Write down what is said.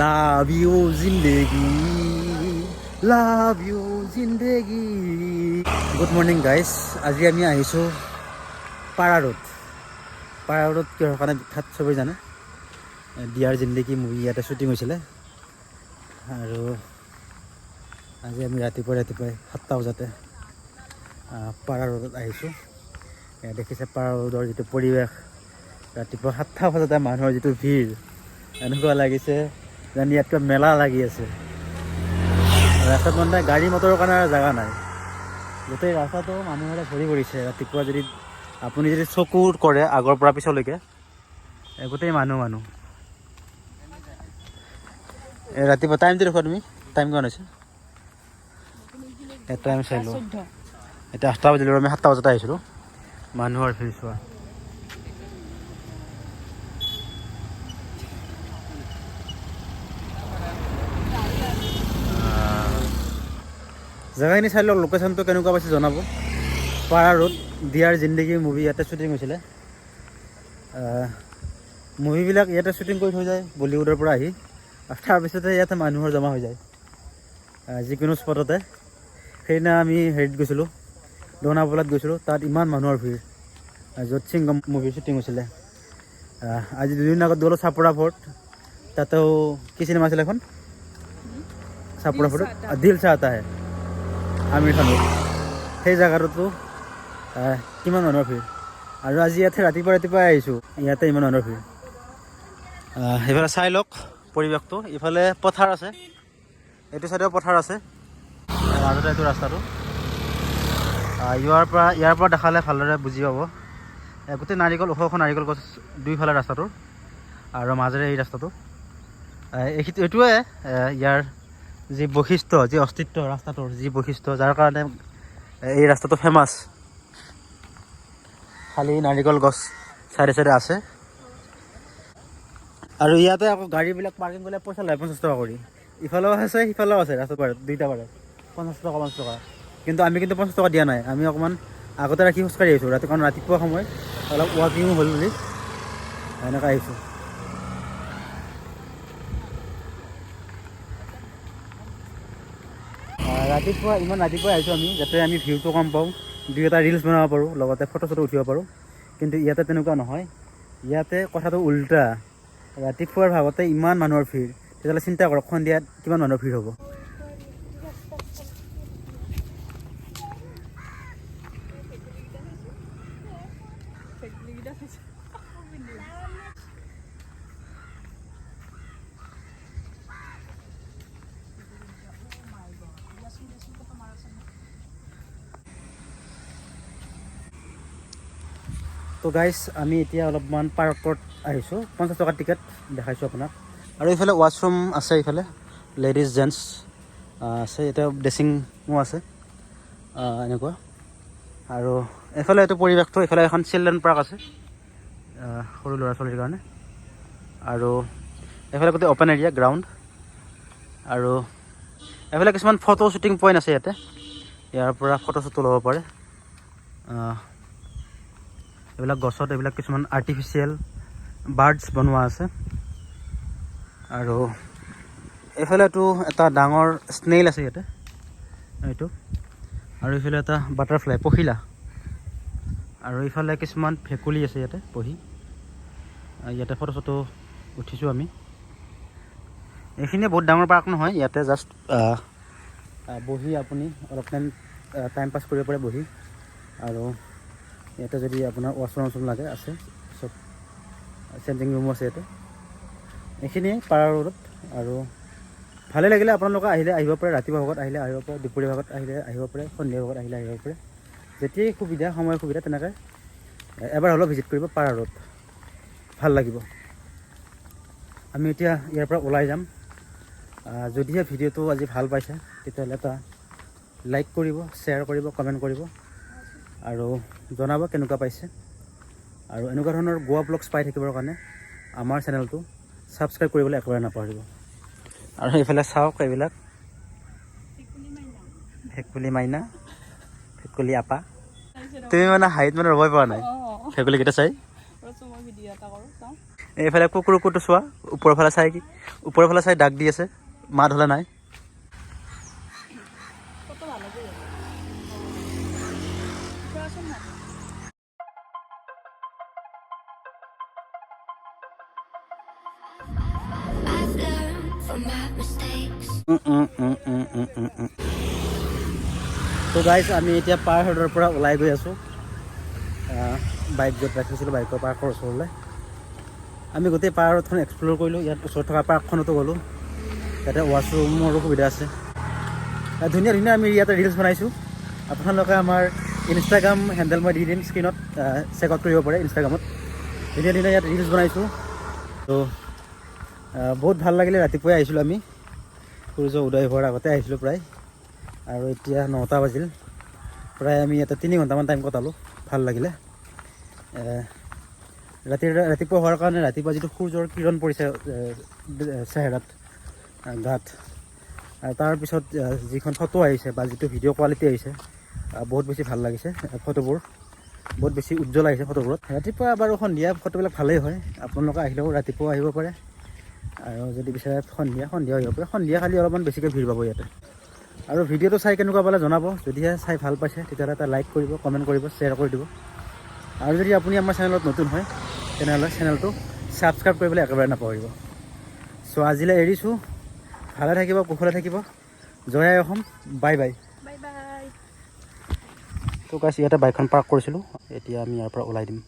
Love you Zindagi, love you Zindagi. Good morning guys, আজি আমি আহিছোঁ পাৰা ৰোড। পাৰা ৰোড কিহৰ কাৰণে বিখ্যাত চবেই জানে। ডিয়াৰ জিন্দেগী মুভি ইয়াতে শ্বুটিং হৈছিলে। আৰু আজি আমি ৰাতিপুৱাই ৰাতিপুৱাই 7টা বজাতে পাৰা ৰোডত আহিছোঁ। এয়া দেখিছে পাৰা ৰোডৰ যিটো পৰিৱেশ, ৰাতিপুৱা 7টা বজাতে মানুহৰ যিটো ভিৰ, এনেকুৱা লাগিছে যেন ইয়াতকৈ মেলা লাগি আছে। ৰাস্তাত মানে গাড়ী মটৰৰ কাৰণে আৰু জেগা নাই, গোটেই ৰাস্তাটো মানুহেৰে ভৰি পৰিছে। ৰাতিপুৱা যদি আপুনি যদি চকু কৰে আগৰ পৰা পিছলৈকে, গোটেই মানুহ মানুহ। এই ৰাতিপুৱা টাইমটো দেখুৱা তুমি, টাইম কিমান হৈছে? এই টাইম চাই লোৱা। এতিয়া 8টা বাজিলে, আমি 7টা বজাতে আহিছিলোঁ। মানুহৰ ভিৰ চোৱা। জেগাখিনি চাই লওক, লোকেশ্যনটো কেনেকুৱা পাইছে জনাব। পাৰা ৰোড, ডিয়াৰ জিন্দেগী মুভি ইয়াতে শ্বুটিং হৈছিলে। মুভিবিলাক ইয়াতে শ্বুটিং কৰি থৈ যায় বলিউডৰ পৰা আহি, আৰু তাৰপিছতে ইয়াতে মানুহৰ জমা হৈ যায় যিকোনো স্পটতে। সেইদিনা আমি হেৰিত গৈছিলোঁ, দোনাপোলাত গৈছিলোঁ, তাত ইমান মানুহৰ ভিৰ, য'ত চিংগম মুভিৰ শ্বুটিং হৈছিলে। আজি দুদিন আগত গ'লোঁ চাপৰা ফৰ্ট, তাতেও কি চিনেমা আছিলে এখন চাপৰা ফৰ্টত, দিল চাহতা হে আমিৰ খানৰ, সেই জেগাটোতো কিমান মানুহৰ ভিৰ। আৰু আজি ইয়াতে ৰাতিপুৱা ৰাতিপুৱাই আহিছোঁ, ইয়াতে ইমান মানুহৰ ভিৰ। সেইফালে চাই লওক পৰিৱেশটো, ইফালে পথাৰ আছে, এইটো চাইডেও পথাৰ আছে, মাজতে এইটো ৰাস্তাটো। ইয়াৰ পৰা দেখালে ভালদৰে বুজি পাব। গোটেই নাৰিকল, ওখ ওখ নাৰিকল গছ দুইফালে ৰাস্তাটোৰ আৰু মাজেৰে এই ৰাস্তাটো। এইটোৱে ইয়াৰ যি বৈশিষ্ট্য, যি অস্তিত্ব, ৰাস্তাটোৰ যি বৈশিষ্ট্য, যাৰ কাৰণে এই ৰাস্তাটো ফেমাছ। খালী নাৰিকল গছ চাইডে চাইডে আছে। আৰু ইয়াতে আকৌ গাড়ীবিলাক পাৰ্কিং কৰিলে পইচা লয় 50 টকা কৰি। ইফালেও আছে, সিফালেও আছে, ৰাস্তাৰ পাৰত দুইটা পাৰত 50 টকা, 50 টকা। কিন্তু আমি কিন্তু 50 টকা দিয়া নাই, আমি অকণমান আগতে ৰাখি খোজকাঢ়ি আহিছোঁ ৰাতি, কাৰণ ৰাতিপুৱা সময় অলপ ৱাকিঙো হ'ল বুলি এনেকৈ আহিছোঁ। ৰাতিপুৱা ইমান ৰাতিপুৱাই আহিছোঁ আমি, যাতে আমি ভিউটো কম পাওঁ, দুই এটা ৰিলচ বনাব পাৰোঁ, লগতে ফটো চটো উঠিব পাৰোঁ। কিন্তু ইয়াতে তেনেকুৱা নহয়, ইয়াতে কথাটো উল্টা। ৰাতিপুৱাৰ ভাগতে ইমান মানুহৰ ভিৰ, তেতিয়াহ'লে চিন্তা কৰক সন্ধিয়াত কিমান মানুহৰ ভিৰ হ'ব। তো গাইজ, আমি এতিয়া অলপমান পাৰ্কত আহিছোঁ। 50 টকাৰ টিকেট দেখাইছোঁ আপোনাক। আৰু এইফালে ৱাছৰুম আছে, এইফালে লেডিজ জেণ্টছ আছে, এতিয়া ড্ৰেছিঙো আছে এনেকুৱা। আৰু এইফালে এইটো পৰিৱেশটো, এইফালে এখন চিলড্ৰেন পাৰ্ক আছে সৰু ল'ৰা ছোৱালীৰ কাৰণে। আৰু এইফালে গোটেই অ'পেন এৰিয়া গ্ৰাউণ্ড। আৰু এইফালে কিছুমান ফটো শ্বুটিং পইণ্ট আছে ইয়াতে, ইয়াৰ পৰা ফটো শ্বুটো ল'ব পাৰে। এইবিলাক গছত এইবিলাক কিছুমান আৰ্টিফিচিয়েল বাৰ্ডছ বনোৱা আছে। আৰু এইফালেতো এটা ডাঙৰ স্নেইল আছে ইয়াতে এইটো। আৰু এইফালে এটা বাটাৰফ্লাই পখিলা। আৰু এইফালে কিছুমান ভেকুলী আছে ইয়াতে বহি। ইয়াতে ফটো চটো উঠিছোঁ আমি। এইখিনিয়ে বহুত ডাঙৰ পাৰ্ক নহয়, ইয়াতে জাষ্ট বহি আপুনি অলপ টাইম টাইম পাছ কৰিব পাৰে বহি। আৰু ইয়াতে যদি আপোনাৰ ৱাছৰুম ৱাছৰুম লাগে আছে, চব চেঞ্জিং ৰুমো আছে ইয়াতে। এইখিনিয়ে পাৰা ৰোডত। আৰু ভালে লাগিলে আপোনালোকে আহিলে আহিব পাৰে, ৰাতিপুৱা ভাগত আহিলে আহিব পাৰে, দুপৰীয়া ভাগত আহিলে আহিব পাৰে, সন্ধিয়া ভাগত আহিলে আহিব পাৰে, যেতিয়াই সুবিধা সময় সুবিধা তেনেকৈ এবাৰ হ'লেও ভিজিট কৰিব পাৰা ৰোড, ভাল লাগিব। আমি এতিয়া ইয়াৰ পৰা ওলাই যাম। যদিহে ভিডিঅ'টো আজি ভাল পাইছে তেতিয়াহ'লে এটা লাইক কৰিব, শ্বেয়াৰ কৰিব, কমেণ্ট কৰিব আৰু জনাব কেনেকুৱা পাইছে। আৰু এনেকুৱা ধৰণৰ গোৱা ব্লগছ পাই থাকিবৰ কাৰণে আমাৰ চেনেলটো ছাবস্ক্ৰাইব কৰিবলৈ একেবাৰে নাপাহৰিব। আৰু এইফালে চাওক এইবিলাক ভেকুলী মাইনা, ভেকুলী আপা। তুমি মানে হাইট মানে ৰ'বই পৰা নাই ভেকুলীকেইটা চাই। এইফালে কুকুৰটো চোৱা, ওপৰৰ ফালে চাই, কি ওপৰৰ ফালে চাই ডাক দি আছে, মাত হ'লে নাই। কত ভাল হ'ব। চোৱাচোন না। I've learned from my mistakes. তো গাইজ, আমি এতিয়া পাৰ হেডৰ পৰা ওলাই গৈ আছোঁ। বাইক য'ত ৰাখিছিলোঁ, বাইকৰ পাৰ্কৰ ওচৰলৈ। আমি গোটেই পাৰ ৰোডখন এক্সপ্ল'ৰ কৰিলোঁ। ইয়াত ওচৰত থকা পাৰ্কখনতো গ'লোঁ। ইয়াতে ৱাছৰুমৰো সুবিধা আছে। ধুনীয়া ধুনীয়া আমি ইয়াতে ৰিলচ বনাইছোঁ। আপোনালোকে আমাৰ ইনষ্টাগ্ৰাম হেণ্ডেল মই দি দিম স্ক্ৰীণত, চেক আউট কৰিব পাৰে ইনষ্টাগ্ৰামত। ধুনীয়া ধুনীয়া ইয়াত ৰিলচ বনাইছোঁ। ত' বহুত ভাল লাগিলে। ৰাতিপুৱাই আহিছিলোঁ আমি, সূৰ্য উদয় হোৱাৰ আগতে আহিছিলোঁ প্ৰায়। আৰু এতিয়া 9টা বাজিল প্ৰায়। আমি ইয়াতে 3 ঘণ্টামান টাইম কটালোঁ, ভাল লাগিলে। ৰাতিপুৱা হোৱাৰ কাৰণে ৰাতিপুৱা যিটো সূৰ্যৰ কিৰণ পৰিছে চেহেৰাত, গাত, আৰু তাৰপিছত যিখন ফটো আহিছে বা যিটো ভিডিঅ' কোৱালিটি আহিছে, বহুত বেছি ভাল লাগিছে। ফটোবোৰ বহুত বেছি উজ্জ্বল আহিছে ফটোবোৰত। ৰাতিপুৱা বাৰু সন্ধিয়া ফটোবিলাক ভালেই হয়। আপোনালোকে আহিলেও ৰাতিপুৱা আহিব পাৰে আৰু যদি বিচাৰে সন্ধিয়া আহিব পাৰে। সন্ধিয়া খালি অলপমান বেছিকৈ ভিৰ পাব ইয়াতে। আৰু ভিডিঅ'টো চাই কেনেকুৱা পালে জনাব। যদিহে চাই ভাল পাইছে, তেতিয়াহ'লে এটা লাইক কৰিব, কমেণ্ট কৰিব, শ্বেয়াৰ কৰি দিব। আৰু যদি আপুনি আমাৰ চেনেলত নতুন হয়, তেনেহ'লে চেনেলটো ছাবস্ক্ৰাইব কৰিবলৈ একেবাৰে নাপাহৰিব। চ' আজিলৈ এৰিছোঁ। ভালে থাকিব, কুশলে থাকিব। জয় আই Assam. Bye bye. Bye bye. তো গাইছ, ইয়াতে বাইকখন পাৰ্ক কৰিছিলোঁ। এতিয়া আমি ইয়াৰ পৰা ওলাই দিম।